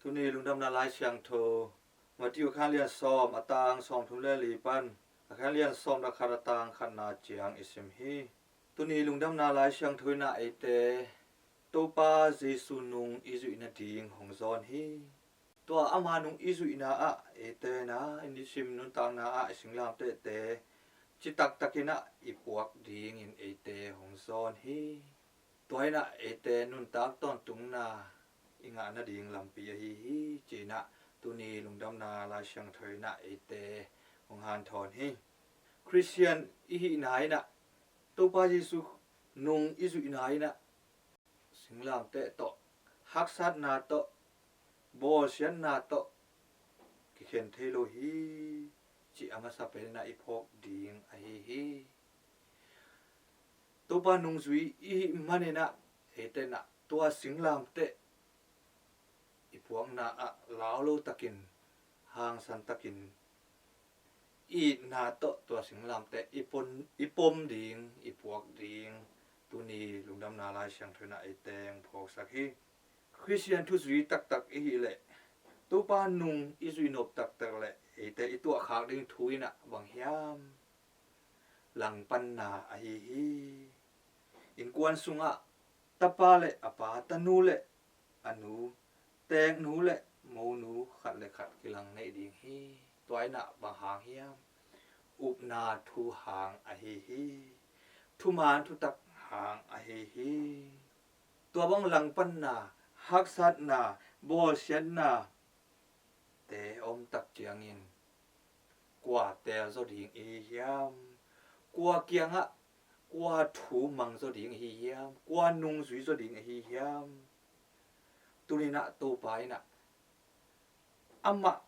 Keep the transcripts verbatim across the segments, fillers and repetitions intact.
Tuni lungdamna Lai Siangtho Matthew a khan lian sawm a tang sawmthum le li pan a khan lian sawm le khat a tang khatna ciang i sim hi. Tuni lungdamna Lai Siangtho in ah eite Topa Jesu nung i zuih nading hong zawn hi. Tua ama nung i zuihna ah eite in ah i nisim nuntakna ah i singlamtehte citak takin ah i puak dingin eite hong zawn hi. Tua in ah eite nuntak tawntungna i ngah nading lampi ahi hi, ci-in ah tuni lungdamna Lai Siangtho in ah eite hong hanthawn hi. Khristian i hihna in ah Topa Jesu nung i zuihna in ah singlamteh tawh, haksatna tawh, bawlsiatna tawh kikhen thei lo hi, cih a masa pen in ah i phawk ding ahi hi. Topa nungzui i hih manin ah eite in ah tua singlamteh i puakna ah lau lo takin, hangsan takin, i itna tawh tua singlamteh i pon, i pom ding, i puak ding tuni lungdamna Lai Siangtho in ah eite hong phawksak hi. Khristian thuzui taktak i hih leh, Topa nung i zuih nop taktak leh eite i tuahkhak ding thu in ah bang hiam? Langpanna ahi hi. Innkuan sungah tapa le a pa, tanu le a nu, teeknu le monu khat le khat kilang neih ding hi. Tua in ah bang hang hiam? Upna thu hang ahi hi. Thuman thutak hang ahi hi. Tua bang langpanna, haksatna, bawlsiatna te om tak ciangin kua teel zaw ding i hi hiam? Kua kiangah kua thu mang zaw ding i hi hiam? Kua nungzui zaw ding i hi hiam? Tuni in ah Topa in ah amah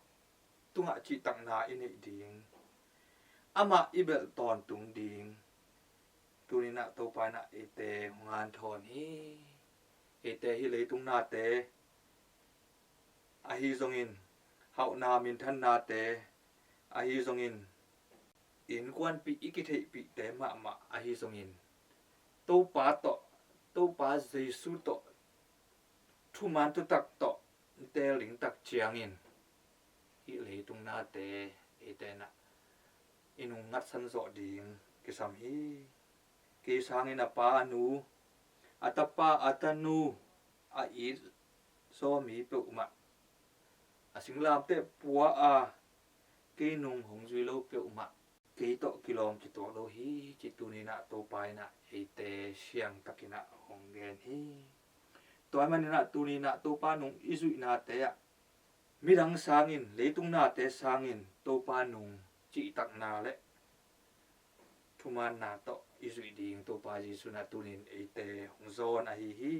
tungah cihtakna i neih ding, amah i belh tawntung ding, tuni in ah Topa in ah eite hong hanthawn hi. Eite hih leitung nate ahi zongin, hauhna minthannate ahi zongin, innkuanpih i kitheihpihte mahmah ahi zongin, Topa tawh, Topa Jesu tawh, thuman thutak tawh i teel ding tak ciangin, hih leitung nate eite in ah i nung ngatsan zawh ding kisam hi. Kei sangin a pa a nu, a tapa a tanu, a it zaw mi peuhmah, a singlamteh pua a kei nung hong zui lo peuhmah, kei tawh kilawm kituak lo hi, cih tuni in ah Topa in ah eite siangtakin ah hong gen hi. Tua ahih manin ah tuni in ah Topa nung i zuihnate ah midang sangin, leitung nate sangin Topa nung cihtakna le thumaanna tawh i zuih ding Topa Jesu in ah tunin eite hong zawn ahi hi.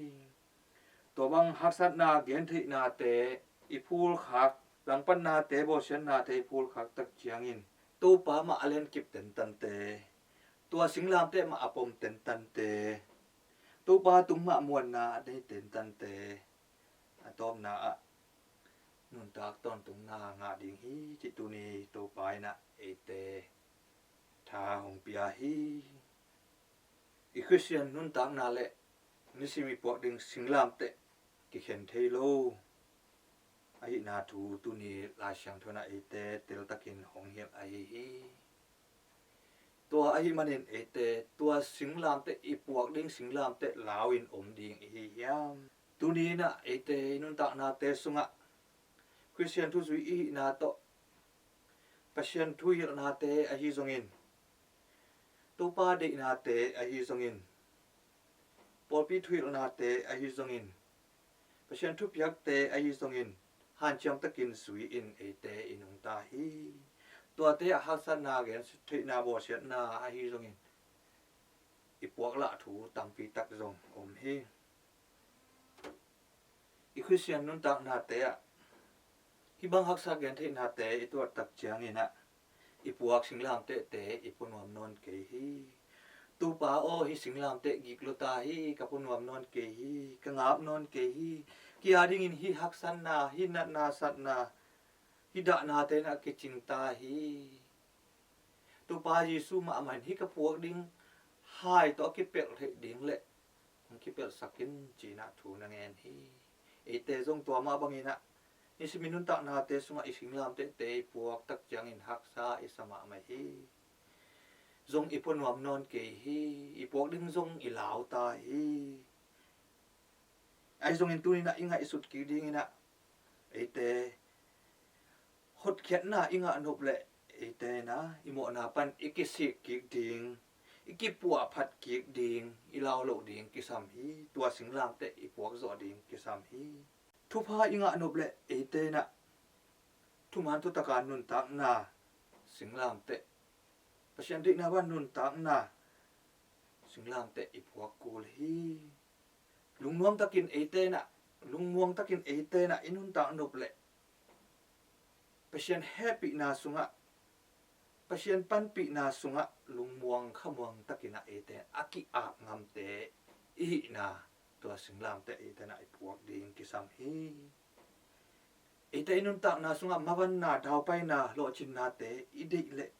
Tua bang haksatna, gentheihnate i phulkhak, langpannate, bawlsiatnate i phulkhak tak ciangin Topa mah a lenkip tentante, tua singlamteh mah a pom tentante, Topa tung mah muanna a nei tentante, a tawpna ah nuntak tawntungna ngah ding hi, cih tuni Topa in ah eite tha hong pia hi. I Khristian nuntakna le nisim i puak ding singlamteh kikhen thei lo ahihna thu tuni Lai Siangtho in ah eite teltakin hong hilh ahi hi. Tua ahih manin eite tua singlamteh, i puak ding singlamteh lau in om ding i hi hiam? Tuni in ah eite i nuntaknate sungah Khristian thuzui i hihna tawh, Pasian thuhilhnate ahi zongin, Topa deihnate ahi zongin, pawlpi thuhilhnate ahi zongin, Pasian thupiakte ahi zongin, hanciam takin zui in eite i nungta hi. Tuate ah haksatna, gentheihna, bawlsiatna ahi zongin i puaklah thu tampi tak zong om hi. I Khristian nuntaknate ah hih bang haksa gentheihnate i tuat tak ciangin ah i puak singlamtehte i pua nuam nawn kei hi. Topa aw, hih singlamteh gik lua ta hi, ka pua nuam nawn kei hi, ka ngap nawn kei hi. Kei a dingin hih haksatna, hih natna satna, hih dahnate in ah kicing ta hi. Topa Jesu mahmah in hih ka puak ding hai tawh a kipelh theih ding leh hong kipelhsak in, ci-in ah thu na ngen hi. Eite zong tua mah bangin ah Nisim i nuntaknate sungah i singlamtehte i puak tak ciangin haksa i sa mahmah hi. Zong i pua nuam nawn kei hi. I puak ding zong i lau ta hi. Ahi zongin tuni-in ah i ngaihsut kik dingin ah eite hotkhiatna i ngah nop leh eite in ah i mawhna pan i kisik kik ding, i kipuahphat kik ding, i lau loh ding kisam hi. Tua singlamteh i puak zawh ding kisam hi. Thupha i ngah nop leh eite in ah thuman thutak a nuntakna singlamteh, Pasian deihna bang nuntakna singlamteh i puak kul hi. Lungnuam takin eite in ah, lungmuang takin eite in ah i nuntak nop leh Pasian hehpihna sungah, Pasian panpihna sungah lungmuang khamuang takin ah eite a ki-ap ngamte i hihna tua singlamteh eite in ah i puak ding kisam hi. Eite i nuntakna sungah mavanna, daupaina, lawhcinnate i deih leh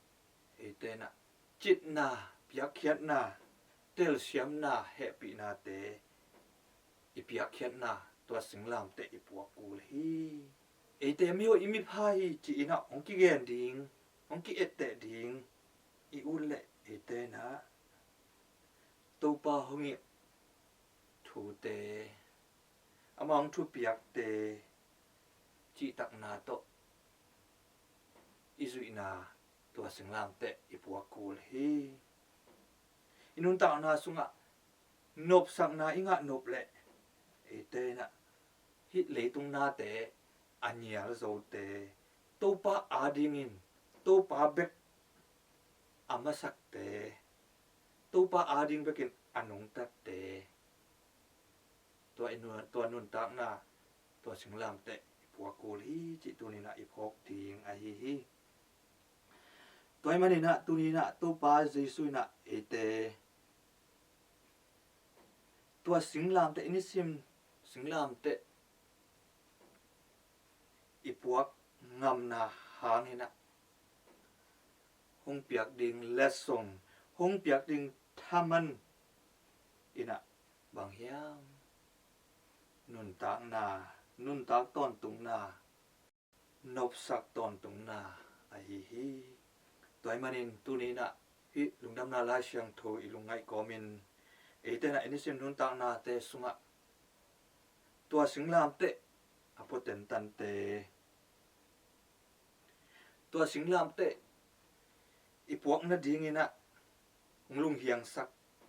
eite in ah citna, piakkhiatna, telsiamna, hehpihnate i piakkhiatna tua singlamteh i puak kul hi. Eite mihoih i mipha hi ci-in ah hong kigen ding, hong ki-etteh ding i ut leh eite in ah Topa hong hilh thute, amah hong thupiakte cihtakna tawh i zuihna tua singlamteh i puak kul hi. I nuntakna sungah nopsakna i ngah nop leh eite in ah hih leitung nate a nial zote, Topa adingin, Topa bek a masakte, Topa ading bekin a nungtatte, tua i nun-, tua nuntakna tua singlamteh i puak kul hi cih tuni-in ah i phawk ding ahi hi. Tua ahih manin ah tuni-in ah Topa Jesu in ah eite tua singlamteh, i nisim singlamteh i puak ngamna hangin ah hong piak ding letsong, hong piak ding thaman in ah bang hiam? Nuntakna, nuntak tawntungna, nopsak tawntungna ahi hi. Tua ahih manin tuni-in ah hih lungdamna Lai Siangtho i lungngaih kawmin eite in ah i nisim nuntaknate sungah tua singlamteh a pua tentante, tua singlamteh i puak nadingin ah hong lunghiangsak,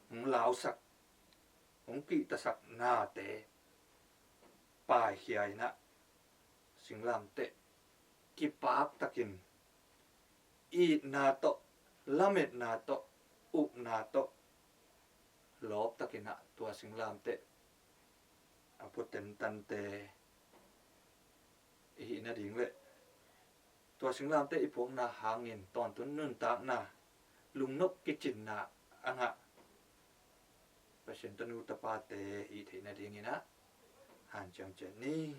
hong lausak, hong kihtaksak nate paikhia in ah singlamteh kipak takin itna tawh, lametna tawh, upna tawh lawp takin ah tua singlamteh a pua tentante i hih nading leh tua singlamteh i puakna hangin tawntung nuntakna, lungnop kicinna a ngah Pasian tanu tapate i hih theih nadingin ah hanciam ciat ni.